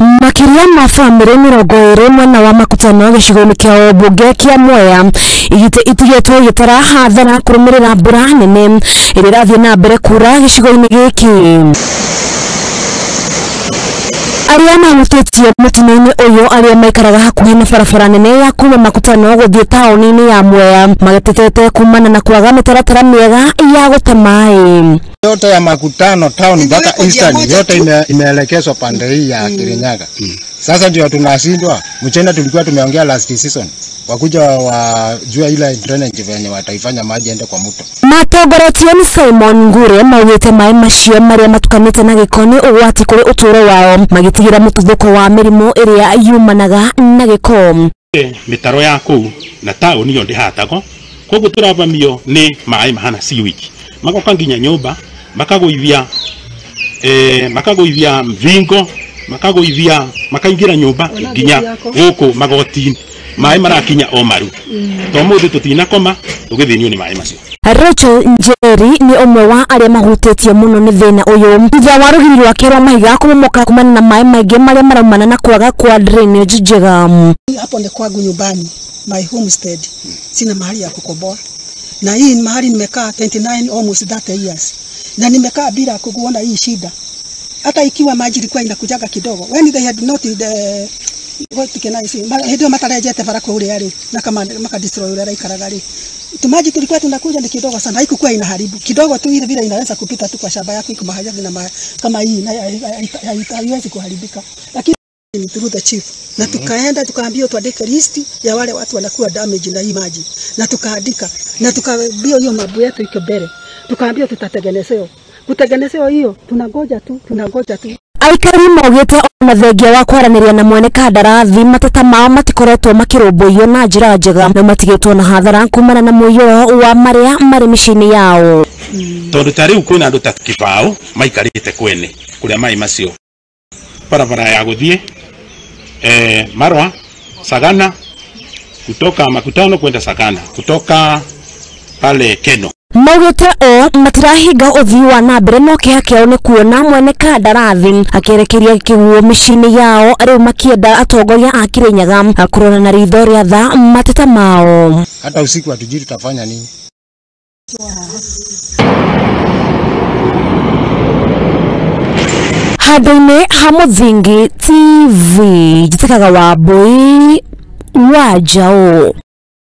Makiria ma bamĩrĩ 20 mwena wa Makutano gĩcigo-inĩ kĩa ũmbunge kĩa Mwea itigetwo igĩtara hathara kũrũmĩrĩra mbura nene ĩrĩa ĩrathiĩ na mbere kura gĩcigo-inĩ gĩkĩ. Arĩa mahutĩtio mũtino-inĩ ũyũ arĩa maikaraga hakuhĩ na barabara nene ya kuma Makutano gũthiĩ taũni-inĩ ya Mwea magĩtetete kumana na kwaga mĩtaratara mĩega ya gũte maĩ. Yote ya Makutano town mpaka Eastern yote imeelekezwa pande hii ya Kirinyaga. Sasa ndio tunashindwa. Mchana tulikuwa tumeongea last season. Wakuja wajua ile drainage venye wataifanya maji ende kwa mto. Matongoretio nĩ Simon Ngure maugĩte maĩ macio marĩa matukanĩte na gĩko nĩ ũgwati kũrĩ ũtũũro wao, magĩtigĩra mũtuthũko wa mĩrimũ ĩrĩa yumanaga na gĩko. Mĩtaro ya kũu na taũni ĩyo ndĩhatagwo, koguo tũravamio nĩ maĩ mahana sewage. Magoka nginya nyũmba, makagũithia makagũithia mvingo, makagũithia makaingĩra nyũmba nginya gũkũ magoti-inĩ. Maĩ marakinya o maru. To mũthĩ tũtinakoma tũgĩthĩnio nĩ maĩ macio. Rachel Njeri nĩ ũmwe wa arĩa mahutĩtio mũno nĩ thĩna ũyũ thutha wa rũgiri rwake rwa mahiga kũmomoka kumana na maĩ maingĩ marĩa maraumana na kwaga kwa drainage njega. Hapo ni kwangu nyumbani, my homestead. Sina mahali ya kukoboa. Na hii mahali nimekaa 29 almost 30 years. Na nimekaa bila kuona hii shida. Hata ikiwa maji ilikuwa inakujaga kidogo. When they had not the what can I say? Hĩndĩ ĩyo matarejete bara kũrĩa rĩ, na kama maka destroy ũrĩa raikaraga rĩ. Tumaji tulikuwa tunakuja ni kidogo sana, haikuwa inaharibu. Kidogo tu ile vile inaweza kupita tu kwa shamba yako iko mahali na kama hii na haiwezi kuharibika. Lakini through the chief na tukaenda tukaambiwa tuandike list ya wale watu wanakuwa damage na hii maji, na tukaandika na tukaambiwa hiyo mabu yetu iko mbele, tukaambiwa tutatengenezewa. Kutengenezewa hiyo tunangoja tu, tunangoja tu. Aikari maugĩte ona thengia wa kwaranĩria na mwene kandarathi mateta mao matikoretwo makĩrũmbũiyo na njĩra njega na matigĩtwo na hathara kumana na mũiyũro wa marĩa marĩ mĩciĩ-inĩ yao. Tondũ ta rĩu kwĩna andũ ta kĩbaũ maikarĩte kwene kũrĩa maĩ macio barabara ya gũthiĩ Marwa Sagana, kutoka Makutano kwenda Sagana, kutoka pale Keno. Maugĩte o matirahinga ũthii wa na mbere no kĩeha kĩao nĩ kuona mwene kandarathi akĩerekeria kĩguũ mĩciĩ-inĩ yao rĩu makĩenda atongoria a Kirinyaga kũrora na ritho rĩa tha mateta mao. Hata usiku hatujui tutafanya nini. Handũ-inĩ ha Mũthingi TV, njĩtĩkaga Wambui wa Njaũ.